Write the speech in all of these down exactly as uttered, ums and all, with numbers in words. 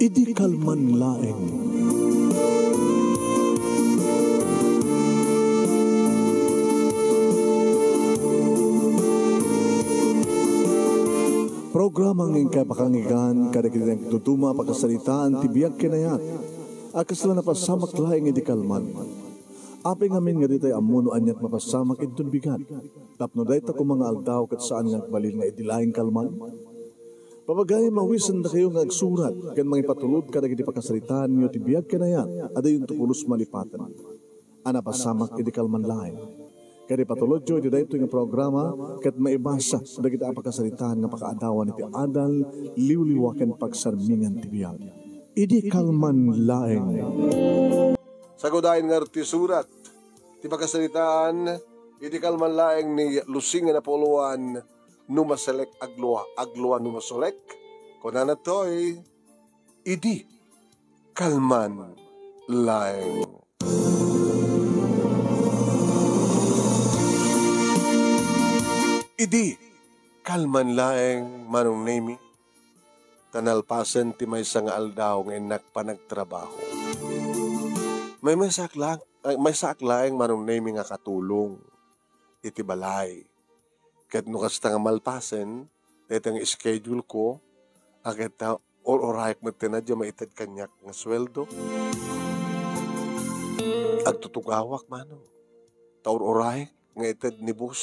Idi kalman laeng. Programa nga inkay pakangigan kadagiti nagduduma a pakasaritaan ti biag ken ayat a kasla napasamak laeng idi kalman. Apay ngamin nga ditay ammo no aniat mapasamak inton bigat, tapno dayta koma nga aldaw ket saan nga agbalin nga idi laeng kalman? Papagayam, awisendakayo nga agsurat ken mangipatulod kadagiti pakasaritaanyo ti biag ken ayat a diyonto pulos malipaten a napasamak idi kalman laeng. Ket ipatulodyo iti daytoy nga programa ket maibasa dagiti a pakasaritaan nga pakaadawan iti adal, liwliwa ken pagsarmingan ti biag. Idi kalman laeng. Sagudayen nga ti surat ti pakasaritaan, idi kalman laeng ni Lusing nga napuloan, no maselek aglua, aglua no masolek. Kunana toy, idi kalman laeng. Idi kalman laeng, Manong Nemi, ta nalpasen ti maysa nga aldaw nga innak panagtrabaho. May maysaak la-, ay, maysaak laeng, Manong Nemi, nga katulong iti balay. Ket no kasta nga malpasen, dayta nga schedule ko, a ket ta, or-orayek met ti nadya maited kaniak nga sueldo. Agtutugawak, Manong. Ta or-orayek nga ited ni Bus,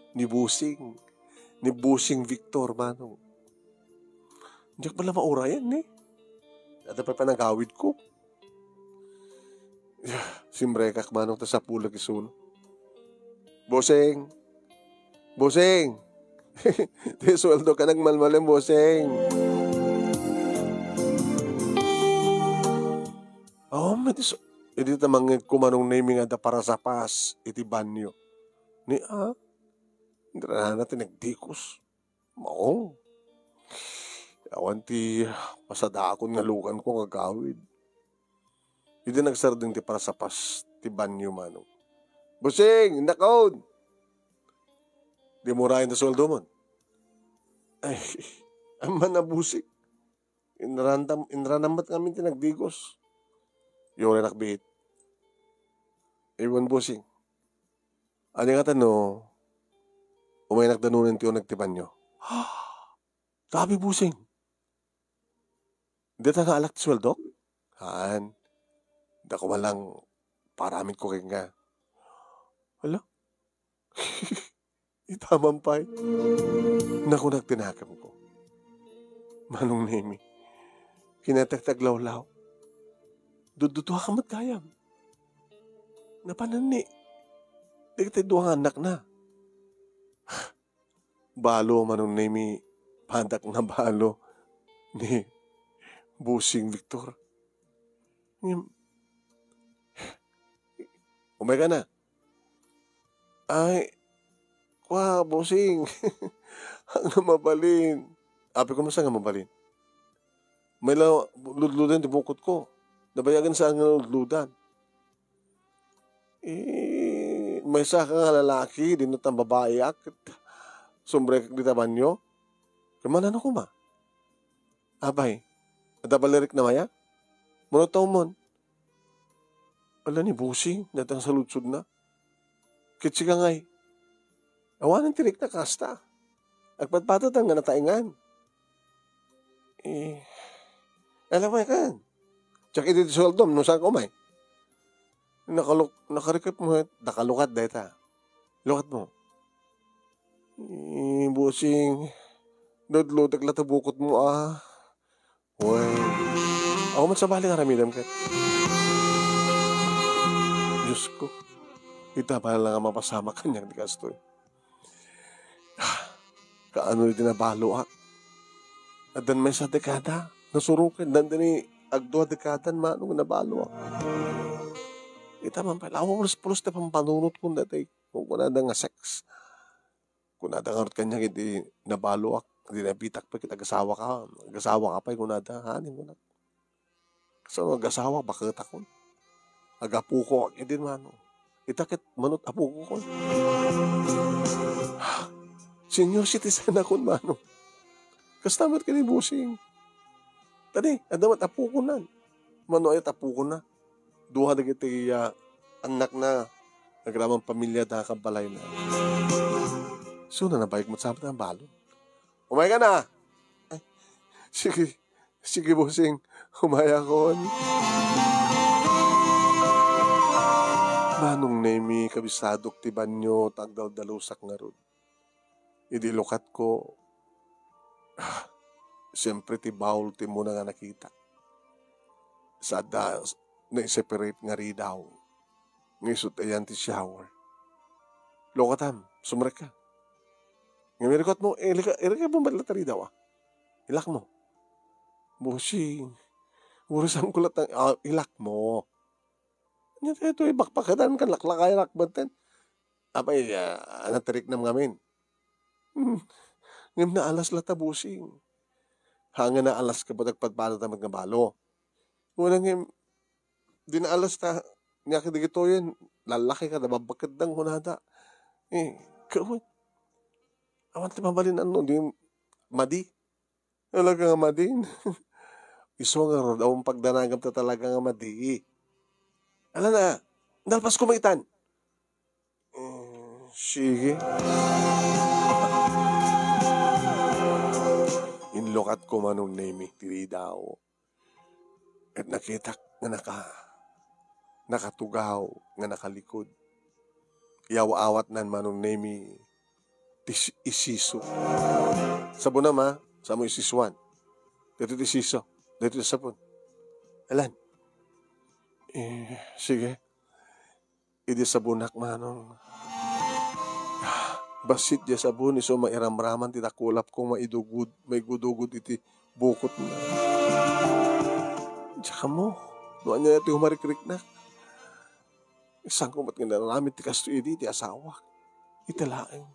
ni Busing, ni Busing Victor, Manong. Diak bala maurayan, eh. Adda pay panagawid ko. Simrekak, Manong, ta sapulek isuno. Busing! Busing! Ti sueldo ka nagmalmalem, Busing! Oo, met isu-, idi ta mangngegko, Manong Nemi, nga adda parasapas iti banyo. Ni, ah, inranana ti nagdikos. Maong. Awan ti pasadaakon nga lukanko nga agawid. Idi nagsardeng ti parasapas ti banyo, Manong. Busing, innak on! Di mo urayen ti sueldomon. Ay, amana, Busing. Inranam-, inranam met ngamin ti nagdikos. Yore, nakbit. Iwan, Busing. Ania ngata no umaynak danunen ti uneg ti banyo? Grabe, Busing. Dita nga alak ti sueldok? Haan. Dako man lang paramidko kenka. Hala? Itaman pay. Nakunak ti nakemko. Manong Nemi, kinatek ti aglawlaw. Dudduduaka met gayam. Napanan ni dagiti dua nga annakna. Balo, Manong Nemi, padak nga balo ni Busing Victor. Ngem, umayka na. Ay, kua, Busing. Nga mabalin. Apay ko, masa nga mabalin? May la-, ludludan ti bukotko. Nabayagan saan nga ludludan. Eh, maysa ka nga lalaki, di no ta babaeak, ket sumrekak dita banyo. Ket manano koma? Apay, adda balirikna maya? Mano ta umon? Ala ni Busing, dayta nga saludsodna. Ket sika ngay, awanen ti rikna kasta. Agpatpatatan nga nataengan. Eh, alam mo kan. Diak idi ti sueldom, no saan ka umay? Nakaluk-, nakarikep mo, eh, nakalukat dayta. Lukat mo. Eh, Busing, ludludak la ta bukot mo, ah. Wen, ako met sabali nga aramidem ket. Diosko, ita pay la nga mapasamak kaniak ti kastoy. Kaano iti nabaloak? Addan maysa dekada, nasuroken, addan ti agdua dekadan, Manong, nabaloak. Ita man pay, awan pulos-pulos ti pampanunot kun daytoy, kunkunada nga sex. Kunada ngarud kaniak idi nabaloak, idi nabitak pay ket agasawa ka, agasawa ka pay kunada, haanna kunak. Kasano agasawa, baketakon. Agapoko ak idi, Manong. Ita ket manut apokokon. Senior citizen akon, Manong. Kasta met ken ni Busing. Tadi, adda met apokon. Mano aya ti apokonna? Dua dagiti, ah, annakna, agraman pamilia da ken balayna. Isu na nabayag met sa amin nga balon. Umayka na! Ay, sige, sige, bossing. Umayakon. Manong Nemi, kabisadok ti banio, ta agdaldalusak ngarud. Idi lukatko, ah, siempre ti baul ti immuna nga nakitak. Sa adda naiseparate nga ridaw. Nga isut ayan ti shower. Lukatam, sumrekka. Nga mirikot mo, eh, ilika, irika mo met latta ridaw, ah. Ilak mo. Bossing, uray saan ko latta, ah, ilak mo. Ania daytoy, bakbakadan ken laklakayak metten. Apay, ah, ania ti riknam ngamin? Hmm, ngem naalas latta, bossing. Haan nga naalas ket agpadpadata met nga balo. Kunana ngem, di naalas ta, nia kadagitoyen, lallaki kada, babbakeddang kunada. Eh, kawan. Awan ti mabalin, ano, di madi. Talaga nga madin. Isu ngarud, awan pagdanagam ta talaga nga madi. Ala na, nalpas ko maitan. Eh, sige. Inlukatko, Manong Nemi, ti ridaw. Ket nakitak nga naka-, nakatugaw nga nakalikod. Iyaw-awatnan, Manong Nemi, ti s-, isiso. Sabunam, a, saan mo isisuan? Daytoy ti isiso. Daytoy ti sapon. Alan. Eh, sige. Idi sabonak, Manong. Bassit diay sabon, isu mairamraman ti dakulap ko, maidugod, maigudugod iti bukotna. Diak ammo no ania ti umarikriknak. Saanko met nga inaramid ti kastoy idi iti asawak. Ita laeng.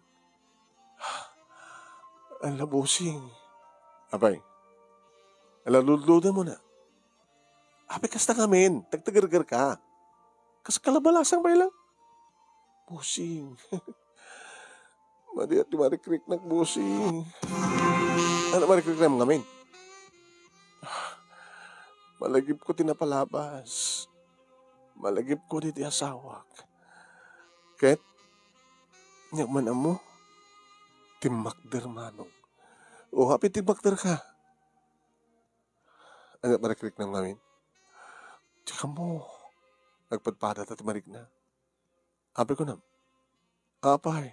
Ala, bossing. Apay, ala, ludludem mo na. Apay, kasta ngamin, tagtagergerka. Kas kalabalasang pay lang. Bossing. Madi ti marikriknak, bossing. Ania marikriknam ngamin? Malagipko ti napalabas. Malagipko ditoy asawak. Ket, ania man ammo, timmakder, Manong. O, apay timmakderka? Ania marikriknam ngamin? Diak ammo. Nagpadpadata ti marikna. Apay kunam? Apay,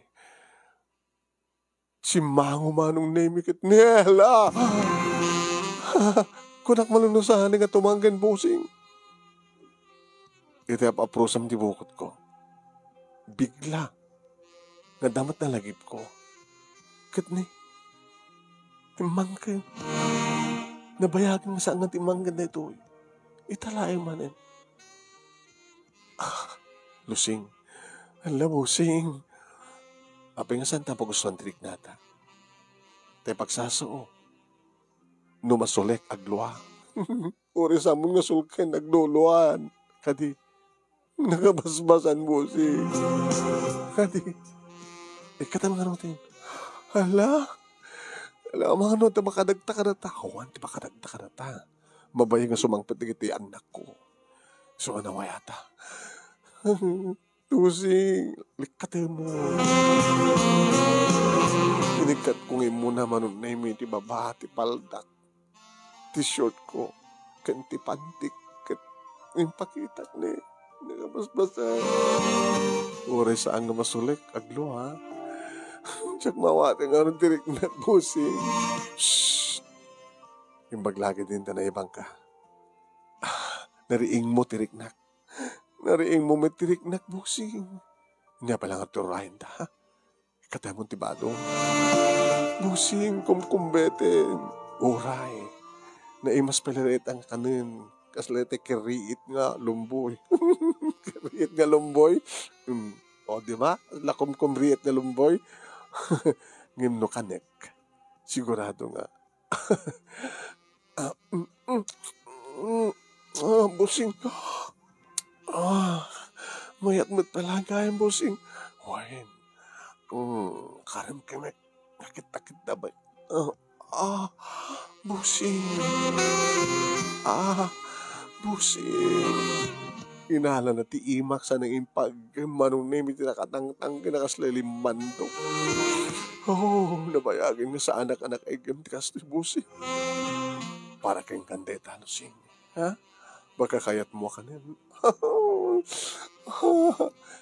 simmango, Manong Nemi, ket nela! Kunak man no saan nga tumangken, bossing. Iti ap-aprusam ti bukotko, bigla nga adda met nalagipko. Ket ni, timmangken. Nabayagen nga saan nga timmangken daytoy. Ita laeng manen. Ah, Lusing. Ala, bossing. Apay nga saan ta pagustuan ti riknata? Tay pagsasao. No masulek, aglua. Uray saanmon nga sulken, agluluan. Kadi, nakabasbasan, bossing. Kadi, ikkatam nga rutin. Ala, ala, mano ti makadagta kadata? Awan ti makadagta kadata. Mabayag nga sumangpet dagiti annakko. Isu nga nawayata. Lusing, likkatemo. Inikkatko nga immuna, Manong Nemi, ti baba, ti paldak, ti short ko, ken ti pantik, ket impakitak ni nakabasbasan. Uray saan nga masulek, aglua. Diak mawati ngarud ti riknak, bossing. Shh! Imbag lagi din ta naibangka. Ah, nariingmo ti riknak. Nariingmo met ti riknak, bossing. Ania pay la nga tururayen ta, ha? Ikkatemon ti balo. Bossing, kumkumbeten. Uray. Naimas pay la dayta nga kanen. Kasla dayta kerriit nga lumboy. Kerriit nga lumboy. Mm. O, di ba? La kumkumriit nga lumboy. Ngem no kanek, sigurado nga Ah, mm, mm, mm, ah, bossing. Ah, mayat met talaga yan, bossing. Wen, mm, karim kemek. Nakit-nakit na ba? Ah, ah, Busing. Ah, busing. Inalana ti imak sa naimpag, Manong Nemi, ti nakatangtang ken nakasla limmandok. Oh, nabayagen nga saanak a nakaigem ti kastoy, busing. Para kenka dayta, Lusing. Ha? Baka kayatmo a kanen.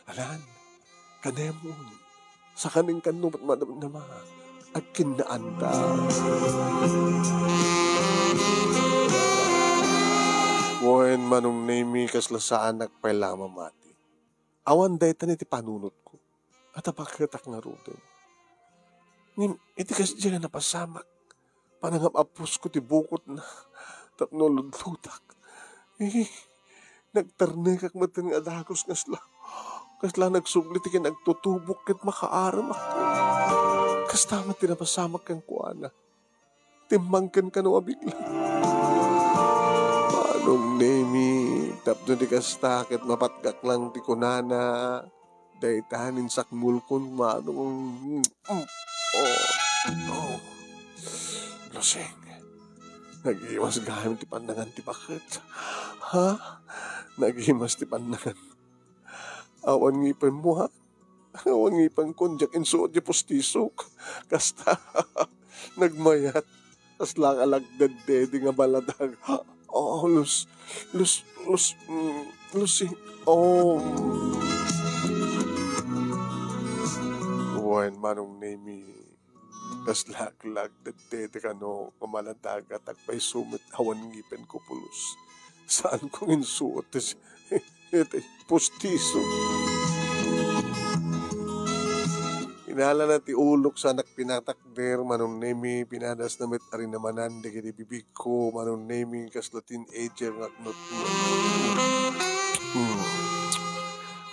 Alan, kanemon. Sakanen kano met madamdama. Agkinnaanta. Wen, Manong Nemi, kasla saanak pay la mamati. Awan dayta iti panunotko. At apaketak ngaruden. Ngem iti kasdiay a napasamak, panangap-apusko ti bukotna tapno ludlutak. Eh, nagtarnekak metten nga dagus nga kasla, kasla nagsubli ti kinagtutubok ket makaaremak. Kasta met ti napasamak kenkuana. Timmangken kano a bigla. Manong Nemi, tapno di kasta ket mapatgak lang ti kunana, dayta ninsakmulkon, Manong. Mm, mm. Oh. Oh. Lusing. Nagimas gayam ti pannangan ti baket. Ha? Nagimas ti pannangan. Awan ngipenmo, ha? Awan ngipenko, diak insuot ti pustisok. Kasta, nagmayat. Kasla kalagdedde nga baladag. Oh, Lus-, Lus-, Lus-, mm, Lucy. Oh. Wen, Manong Nemi. Kasla kalagdedde kano nga maladagat, agpayso met awan ngipenko pulos. Saankon insuot ti, ti pustisok. Inalana ti ulok sa anak pinatakder, Manong Nemi, pinadasna met a rinamanan dagiti bibigko, Manong Nemi, kasla teenager nga agnunnot. Hmm.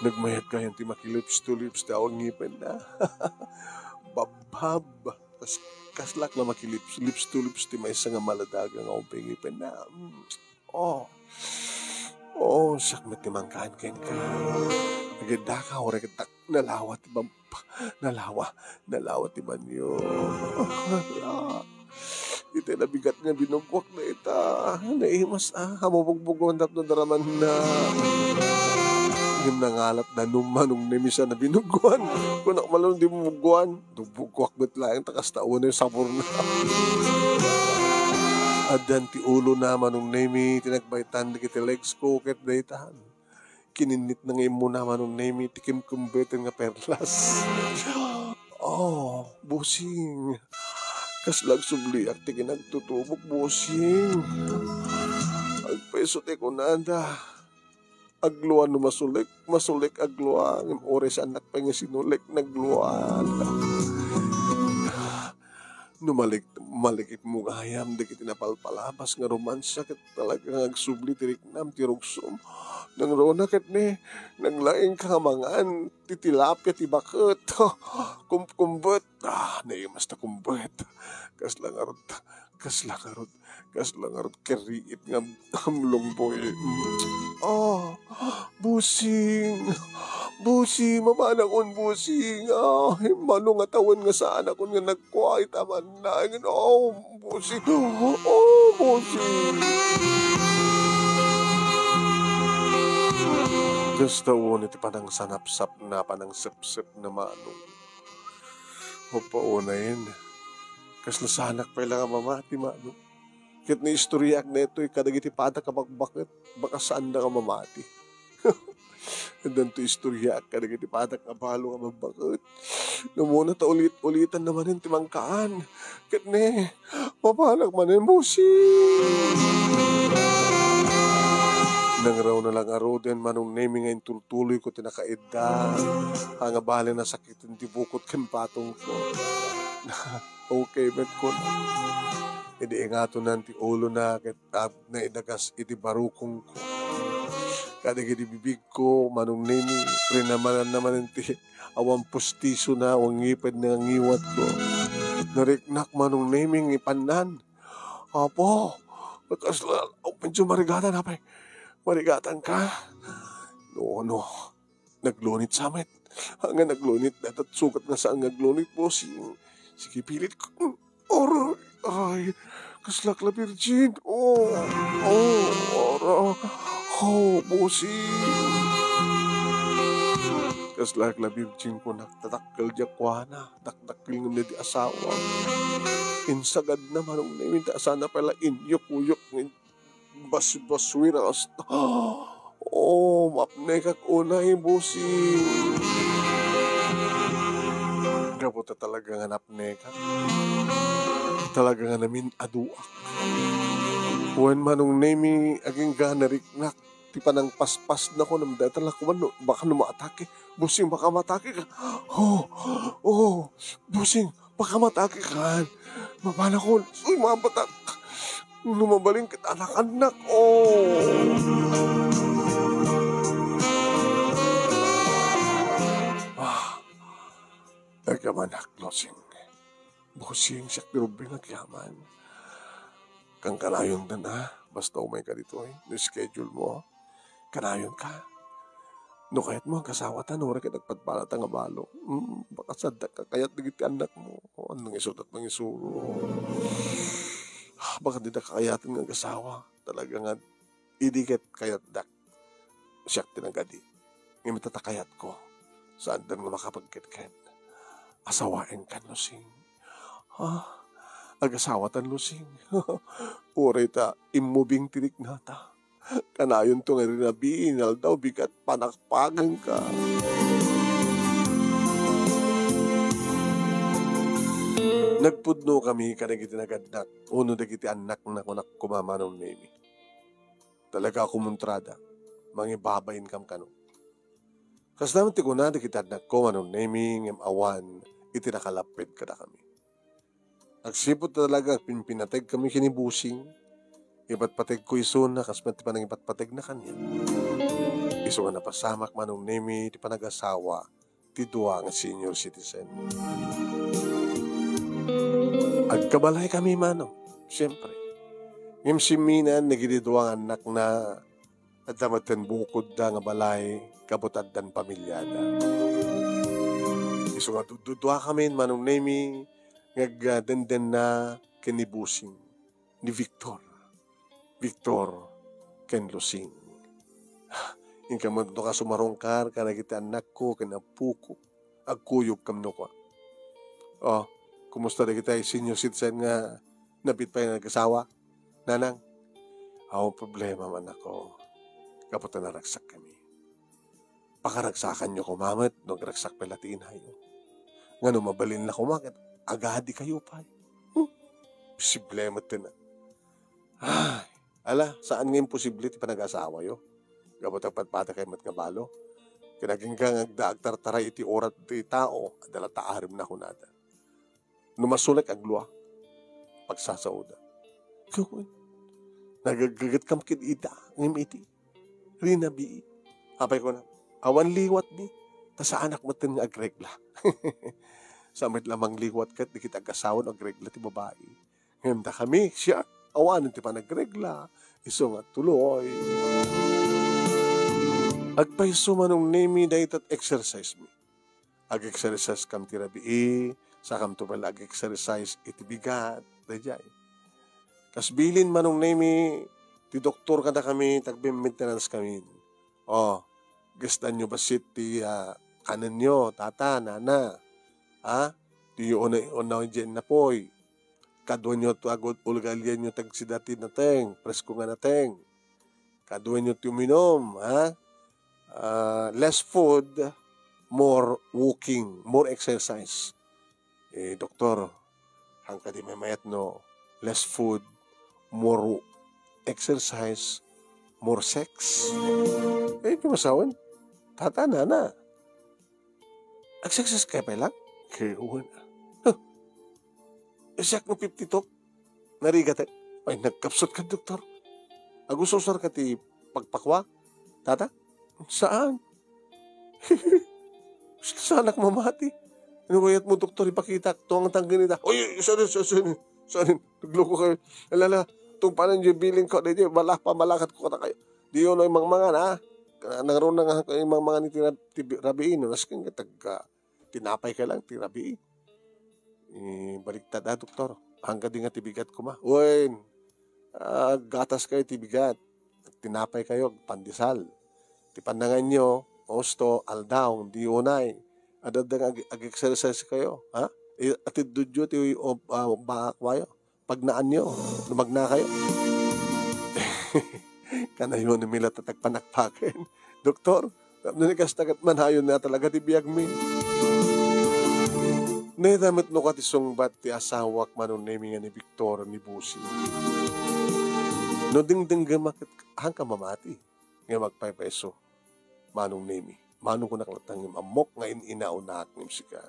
Nagmayat gayam ti makilips to lips ti awan ngipenna. Babab. Kas-, kaslak la makilips, lips to lips ti maysa nga maladaga nga umpay ngipenna. Mm. Oh. Oh, siak met ti mangkaan kenka. Nagidaka, uray ket nalawa ti bam-, nalawa, nalawa ti banio. Iti nabigat nga binugwak na ita. Naimas, ah, hamubugbugon tapno daramanna. Ngem nangalat danum, Manong Nemi, sa nabinugwan. Kunak malon di mubugwan. Dubugwak met laeng ta kasta unay saborna. Addan ti ulona, Manong Nemi, ti nagbaytan dagiti legs ko ket daytan. Kininnitna nga immuna, Manong Nemi, ti kimkimbeten nga perlas. Oh, busing. Kasla agsubliak ti kinagtutubok, busing. Agpayso ti kunada. Aglua no masulik, masulik aglua, ngem uray saannak pay nga sinulik, naglua. No malik-, malikipmo gayam dagiti napalpalabas nga romansa ket talaga nga agsubli ti riknam ti rugsom. Nangruna ket ne, naglaingka nga mangan ti tilapia ti baket. Kumkumbet. Ah, naimas ta kumbet. Kasla ngarud, kasla ngarud, kasla ngarud kariit nga hamlong boy. Oh, busing. Busing, mamanakon, busing. Ah, immano nga tawen nga saanakon nga nagkua ita man laeng. Oh, busing. Oh, busing. Kasta unay ti panangsanapsapna, panangsepsepna, Manong. Upaonayen. Kasla saanak pay la nga mamati, Manong. Ket naistoryaak daytoy kadagiti padak a bakbaket, baka saanda nga mamati. Addanto istoryaak kadagiti padak a balo nga bakbaket. Namuna ta ulit-ulitan na manen ti mangkaan. Ket ne, mapanak manen, busing. Nangraw na lang aruden, Manong Nemi, nga intultuloyko ti nakaidda. Nga bale nasakit iti bukot ken patongko. Okay met, kun. Idi ingatonan ti ulona ket ap-, naidagas iti barukongko. Kadagidi bibigko, Manong Nemi, rinamanan na manen ti awan pustisona, awan ngipenna nga ngiwatko. Nariknak, Manong Nemi, nga ipannan. Apo, kasla, oh, medyo marigatan, apay. Marigatanka? No, no. Naglunit sa met. Nga naglunit, datat sukat nga saan nga aglunit, bossing. Sige, pilit ko. Aray, aray. Kaslak la virgin. Oh, oh, ara. Oh, bossing. Kaslak la virgin ko, nagtatakkel diak kuana. Dakdakkel ngem di asawa. Insagadna, Manong Nemi, ta sana pala inyuk-uyuk nga basbaswiras. Oh, mapnekak unay, bossing. Gapu ta talaga nga napnekak. Talaga nga namin-aduak. Wen, Manong Nemi, agingga nariknak ti panangpaspasna, kunam, dayta la kuman, no, baka no maatake. Bossing, baka maatake ka. Oh, oh, bossing, baka maatake ka. Mapanakon. Uy, mabatak. No mabalin ket anak-anak. Oh. Ah, agyaman, Lusing. Bossing, siak ti rumbeng agyaman. Kankanayon ta na, basta umayka ditoy, no schedule mo. Kanayonka. No kayatmo, agasawata, no, uray ket agpadpadata nga balo. Mm, baka saandak kakayat dagiti annakmo. O, anong isudat mangisuro. Baka dida kakayaten nga agasawa. Talaga nga, idi ket kayatdak, siak ti nagadi. Ngem ita ta kayatko, saandan nga makapagketket. Asawaenkan, Lusing. Ah, agasawatan, Lusing. Uray ta immubing ti riknata. Kanayonto nga rinabii, inaldaw, bigat, panakpakenka. Nagpudno kami kadagiti nagadnak, uno dagiti annakna, kunak koma, Manong Nemi. Talaga a kumuntrada, mangibabain kam kano. Kasla met ti kuna dagiti annakko, Manong Nemi, ngem awan iti nakalapped kadakami. Agsipud talaga, agpinpinateg kami ken ni Bossing. Ipatpategko isuna, kas met ti panangipatpategna kaniak. Isu nga napasamak, Manong Nemi, ti panagasawa ti dua nga senior citizen. Agkabalay kami, Manong, siempre. Ngem simminan dagiti dua nga annakna, adda met ten bukodda nga balay, gapu ta addan pamiliada. Isu nga dududua kami, Manong Nemi, nga agdendenna ken ni Bossing, ni Victor. Victor ken Lusing. Inka met no ka sumarungkar kadagiti annakko ken ampoko. Agkuyogkam no kua. Oh, kumusta dagiti senior citizen nga napit pay nga nagasawa? Nanang, awan problema, anakko. Gapu ta naragsakkami. Pakaragsakanyo koma met no agragsak pay la ti inayo. Ngano mabalin la koma ket agadikayo pay. Hmm, posible met ten. Ay, ala, saan nga imposible ti panagasawayo. Gapu ta agpadpadakayo met nga balo. Ken agingga nga agda agtartaray iti urat ti tao, adda la taarimna kunada. No masunek, aglua. Pagsasaoda. Gawin. Nagaggagetkam ket ita, ngem iti rinabii. Apay kuna, awan liwat ni, ta saanak metten nga agregla. Sa met la mangliwat ket dagiti agasawa no agregla ti babai. Ngem dakami, siak, awanen ti panagregla. Isu nga tuloy. Agpayso, Manong Nemi, dayta exercise mi. Ag-exercise kam ti rabii, sakamto pay la ag-exercise iti bigat, daydiay. Kas bilin, Manong Nemi, ti doktor kadakami, tagmem-maintenance kami. Oh, gastanyo bassit ti, ah, kanenyo, tata, nana. Ha? Diyo unay-unay diay napoy. Kaduanyo ti agud-, ulgalianyo ti agsida ti nateng, presko nga nateng. Kaduanyo ti uminum, ha? Ah, less food, more walking, more exercise. Eh, doktor, saan kadi mamayat no less food, more exercise, more sex? Eh, di masawen. Tata, nana. Ag-exercise kayo pay lang? Kayo, huh. Siak nga fifty-two. Narigat. Ay, nagkapsut ka, doktor. Agususar ka ti pagpakwa? Tata? Saan? Saanak mamati. Ano kayat mo, doktor? Ipakitak. Tuwang tanggan ita. Oy, sorry, sorry, sorry. Sorry. Nagloko kayo. Alala, tungpanan yung bilin ko. Dito, bala, pamalakat ko kata kayo. Di yun ay mangmangan, ha? Nang ron na nga kayo mangmangan iti rab-, ti bi-, rabiin, no? Naskin ka tagka. Tinapay ka lang, ti rabii. Eh, baliktad, ah, doktor. Haan kadi nga ti bigat koma. Wen, ah, gatas kayo ti bigat. Tinapay kayo, pandesal. Ti pannanganyo, usto, aldaw, di unay. Adda nga ag-, ag-exercise kayo, ha? I-, atiddudyo ti, o, ah, baka kumayo. Pagnaanyo, no magna kayo. Kanayon, mila ta tagpanakpaken. Doktor, no ni kasta ket manhayon na talaga ti biagmi. Neta met no kati sungbat ti asawak Manong Nemi nga ni Victor ni Busi. No dingdinggemak ket haanka mamati nga magpaypayso, Manong Nemi. Manong kunak latta ngem ammok nga in-inaunak ngem sika.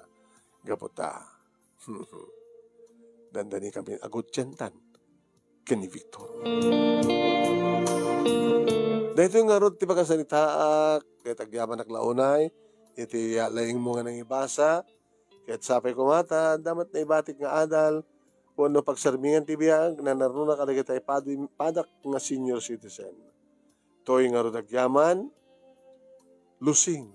Gapu ta, dandani kami aguddiantan ken ni Victor. Daytoy ngarud ti pakasalitaak, ket agyamanak la unay iti, ah, laingmo nga nangibasa, ket sapay koma ta adda met naibatik nga adal, wenno pagsermingan ti biag, nanaruna kadagiti padi-, padak nga senior citizen. Toy ngarud agyaman, lusing.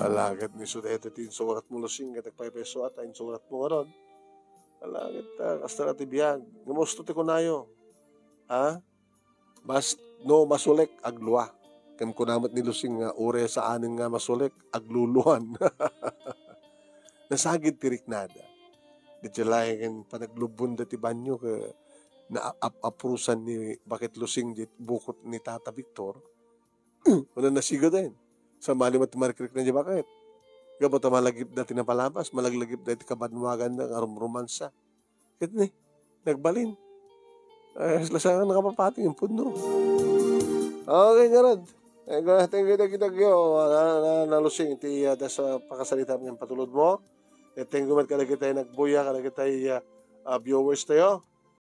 Ala, ket ni isu daytoy ti insuratmo, lusing, ket agpaypayso a ta insuratmo ngarud. Ala, ket, ah, kasta la ti biag. Ngem usto ti kunayo. Ha? Bas-, no masulek, aglua. Ken kuna met ni lusing nga uray saanen nga masulek, agluluan. Nasagid ti riknada. Daydiay laeng ken panaglubbonda ti banio ket naap-, aprusan ni Baket Lusing diay bukot ni Tata Victor. Kuna nasigaden. Sabali met ti marikrikna diay baket. Gapu ta malagipda ti napalabas, malaglagipda iti kabanwaganna nga rumrumansa. Ket ni, nagbalin. Ay, lasangan nga mapati nga pudno. Okay, ngarud. Ay, thank you, thank you, thank you. Na, na, nalusing iti, ah, das, ah, pakasalitam nga patulod mo. Ket thank you met kadagiti nagbuya, kadagiti, ah, ah, viewers tayo.